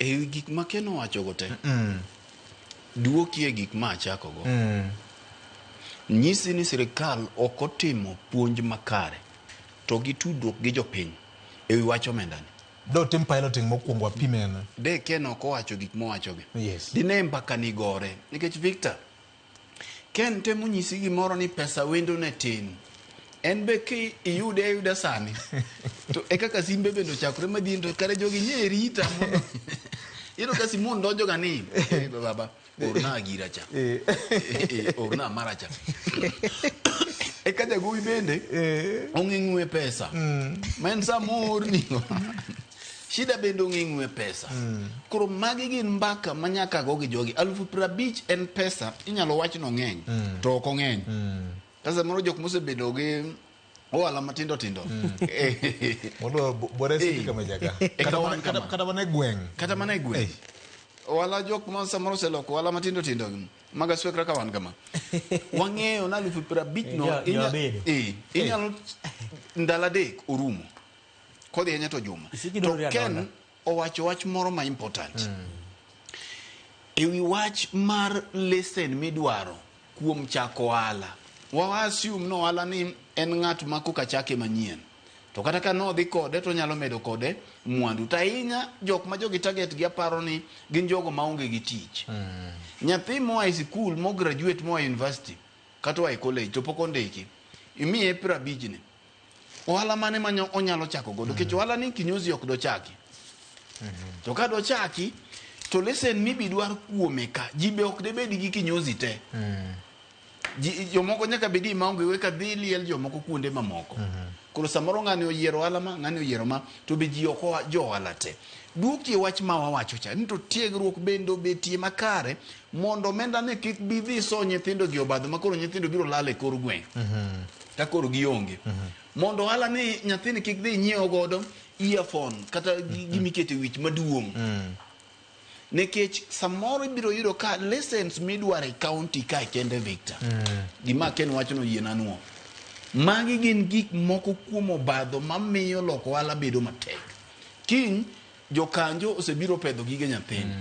E wi gik ma Ken owachogo te, duokie gik ma achakogo. Nyisi ni sirikal ok otimo puonj makare to gi tudruok gi jopiny e wi wach omendani. Dotim piloting mokwongo wapime ane. De Ken ok owacho gik mowachogi. Yes. Dine mbaka ni gore. Nikech Victor, Ken temo nyisi gimoro ni pesa wendo ne tin. En be ki iyude ayuda sani to e kaka simbe bende ochakore madhi to kare jogi nye rita mondo iyudo ka Simon donjo ga ni "Eh, baba orna agira cha Eh, eh, orna mara cha eka jagowi bende ong'e ng'we pesa ma en sama oorni shida bende ong'e ng'we pesa koro magi gin mbaka ma nyaka go gi jogi 50,000 en pesa inyalo wach ni ong'eny to ok ong'eny ka samoro jok mosebedo gi ohala matindo tindo Mondo bore sidi kama jaka. Kata wan kama. Kata mana e gweng'. Kata mana e gweng'. Ohala jok ma samoro oseloko ohala matindo tindo mag aswek kaka wan kama. Wang'eyo na 50,000 no Jo abedo. Inyalo ndalo 3 orumo. Kodhi ahinya to juma. Isiki To dondri Ken adonda. owacho wach moro ma important. E wi wach mar lesen midwaro kuom chako ohala. Wa assume no ohala ni en ng'at ma koka chake manyien. To kata ka nodhi kode to onyalo medo kode mwandu. To ahinya jok ma jogi target gi aparo ni gin jogo maonge gi tich. Nyathi moa e sikul, mo graduate moa e university kata oa e college to pok ondiki. Imiye 50 ni. Ohala mane ma onyalo chako godo? Nikech ohala ni kinyozi ok dochaki. To ka dochaki to lesen mibi dwar kuome ka ji be ok debed gi kinyozi te. Ji, jomoko nyaka bedi maonge we ka dhi liel jomoko kuonde mamoko. Koro samoro ng'ani oyiero ohala ma, ng'ani oyiero ma, to be ji ok jo ohala te. Duokie wach ma wawacho cha, ni to tiegruok bende obetie makare mondo omenda ni kik bi dhi so nyithindo gi obadho ma koro nyithindo biro lal e kor gweng'. Ka koro gionge. Mondo ohala ni nyathini kik dhi nyiewo godo earphone kata gimikete wich maduong'. Nikech samoro ibiro yudo ka lessons midwaro e county ka kende Victor. Gima Ken wacho no yiena nuo. Magi gin gik moko kuom obadho mamiyo loko ohala bedo matek. Kiny jokanjo osebiro pedho gige nyathini.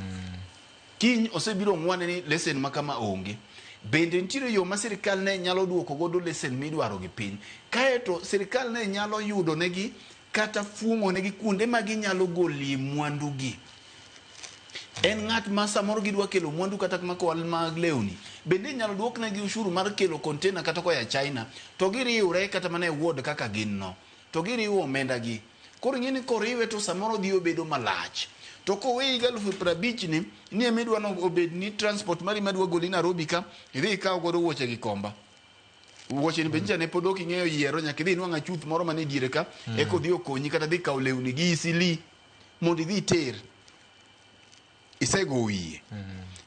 Kiny osebiro ng'wane ni lesen ma kama onge. Bende nitiere yo ma sirikal ne nyalo duoko godo lesen midwaro gi piny. Kaeto sirikal ne nyalo yudo negi kata fuong'o negi kuonde ma ginyalo golie mwandu gi. En ng'at ma samoro gidwa kelo mwandu kata mag lewni. Bende inyalo duok negi ushuru mar kelo container kata koya China to giriwre kata mana e ward kaka gin no. To giriwo omenda gi. Koro ing'e ni koriwe to samoro odhi obedo malach. To koweyi gi 50,000 ni, ni ema idwa ni obed ni transport mari madwa goli Nairobi ka, idhi ikaw godo wuoche Gikomba. Wuoche ni be nyicha ne pod ok ing'eyo yiero, nyaka idhi inwang' achuth moro manie diere ka, eka odhi okonyi kata dhi kawo lewni gi Eastleigh mondo idhi iter. Isego wiye.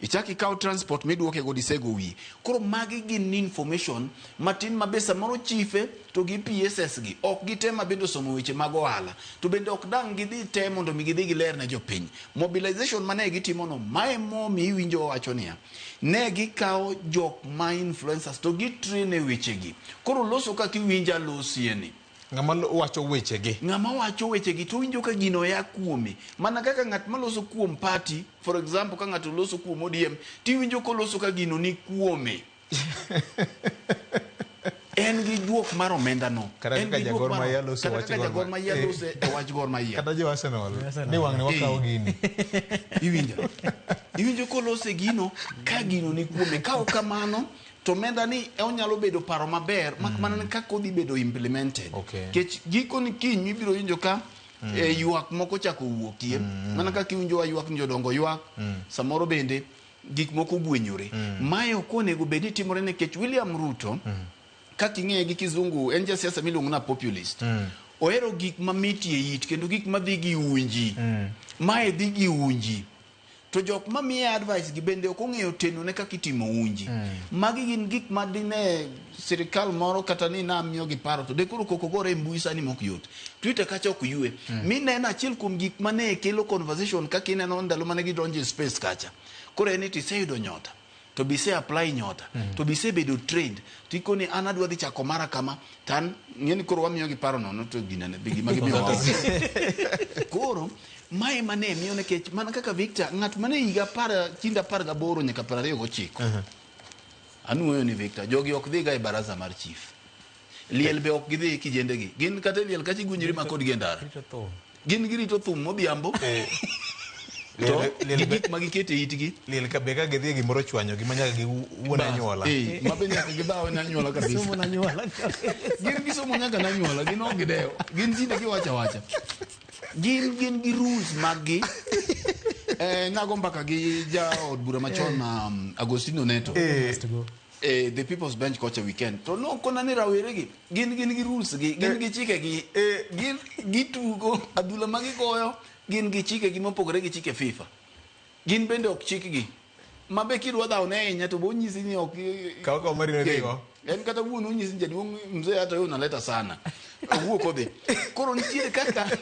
Ichak ikaw transport miduoke godo isego wiye. Koro magi gin information matin ma be samoro chife to gi PSS gi ok gitem ma bende osomo weche mag ohala. To bende ok dang' gidhi te mondo mi gidhi giler ne jopiny. Mobilization mane gitimo no mae momiyo iwinjo wawacho niya, ne gikawo jok ma influencers to gi train e weche gi. Koro loso kaka iwinjo alosie ni. Ng'ama wacho wechegi. Ng'ama wacho wechegi to winjo ka gino ya kuome. Mana kaka ng'at maloso kuom party, for example ka ng'ato loso kuom ODM, tiwinjo koloso ka gino ni kuome. En gi juok mar omenda no. Kata En kaka gi ja juok Gor mar- Mahia loso kata wach kaka ja Gor Gor Mahia Mahia. loso e wach Gor Mahia. Kata jo Arsenal. Ni wang'ni wakawo gini. Iwinjo? Iwinjo koloso e gino ka gino ni kuome. Ka ok kamano to omenda ni onyalo bedo paro maber mak mana ni kaka odhi bedo implemented. Nikech giko ni kiny ibiro winjo ka ywak moko chako wuokie. Mana kaka iwinjo wa ywak ni jodongo ywak, samoro bende gik moko gwenyore. Mae ok onego bed ni timore nikech William Ruto kaka ing'eye gi kizungu en jasiasa miluongo na populist. Ohero gik mamit e it kendo gik madhi gi unji. Mae dhi gi unji. To jok mamiye advice gi bende ok ong'eyo teno ne kaka itimo unji. Magi gin gik ma dine sirikal moro kata ni namiyo gi paro to de koro koko gore e mbui sani mok yot. Twitter kacha ok ywe. Mineno achiel kuom gik mane kelo conversation kaka ineno ndalo mane gidonjo e space kacha. Koro en ni tiseyudo nyota. To be ise apply nyota. To be isebedo trained. To ikoni an adwa dhi chako mara kama. To an ng'eni koro wamiyo gi paro nono to ginene gima gimiyo wa. Koro Mae mane miyo nikech mana kaka Victor, ng'at mane higa kind 18 nyaka 29. Anuoyo ni Victor, jogi ok dhiga e baraza mar chief. Liel be ok gidhi kijendegi. Gin kata e liel kacha igunyri ma kodgi e ndara. Rito thum. Gin girito thum modhiambo. To Liel gi gik ma giketo e itgi. Liel ka be ka gidhi gimoro chwanyogi ma nyaka giwuon anyuola. Ma be nyaka gidhaw ne anyuola kabisa. Somo na nyuola. Gin gisomo nyaka ne anyuola, gin ok gidewo. Gin tinde giwacho awacha. Gin gi rules mag gi. Nago mbaka gi jaod bura machon Agostino Neto. Must go. The People's Bench kocha weekend. To nokona ni rawere gi gin gi rules gi, gin gi chike gi, gin gitugo adhula ma gigoyo, gin gi chike gi mopogore gi chike FIFA. Gin bende ok chikgi. Ma be kidwa dhawo ne ahinya to bo nyisi ni ok Kaw kaw mari no dhigo. En kata wuon onyisi ni jaduong' mzee hata wewe unaleta sana. Owuok odhi. Koro nitiere kaka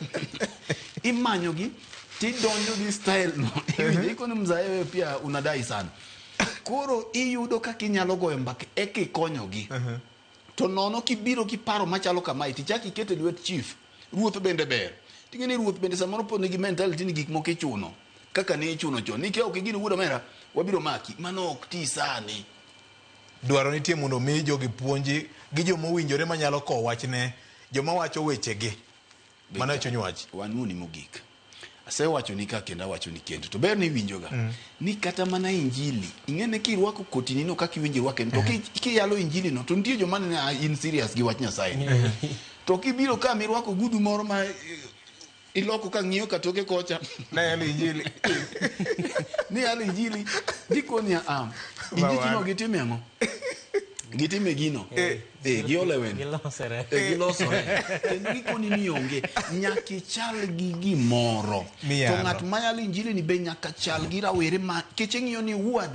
imanyogi tidonjo gi style no. Iwinjo ikoni mzee wewe pia unadai sana. Koro iyudo kaka inyalo goyo mbaka eka ikonyogi. To nono kibiro gi paro machalo kamae tichak ikete lwet chief. Ruoth bende ber. Ting'e ni ruoth bende samoro pod nigi mentality ni gik moko ichuno. Kaka ne ichuno chon. Nikia ok igini wuod omera, wabiro maki. Mano ok ti sani. Dwaro nitie mondo mi jogi puonji gi joma owinjore manyalo kowo wachne joma wacho wechegi. Mano e chuny wach. Wanuoni mogik. Asewacho ni ka kendo awacho ni kendo. To ber ni iwinjoga. Ni kata mana injili. Ing'e ni kirwako kotini no kaka iwinjo irwake to kiyalo injili no to nitie joma nene in serious gi wach Nyasaye. To kibiro ka mirwako gudu moro ma iloko ka ng'iyo ka toke kocha. Ne yalo injili. Ni yalo injili. Dikoni a injili no gitime ang'o? Gitime gino. Giolo e wendo. Gilosere. Gilosore. Kendo gikoni ni onge. Nyaka ichal gi gimoro. To Miyalo. ng'at mayalo injili ni be nyaka chal gi rawere ma keche ng'iyo ni who are the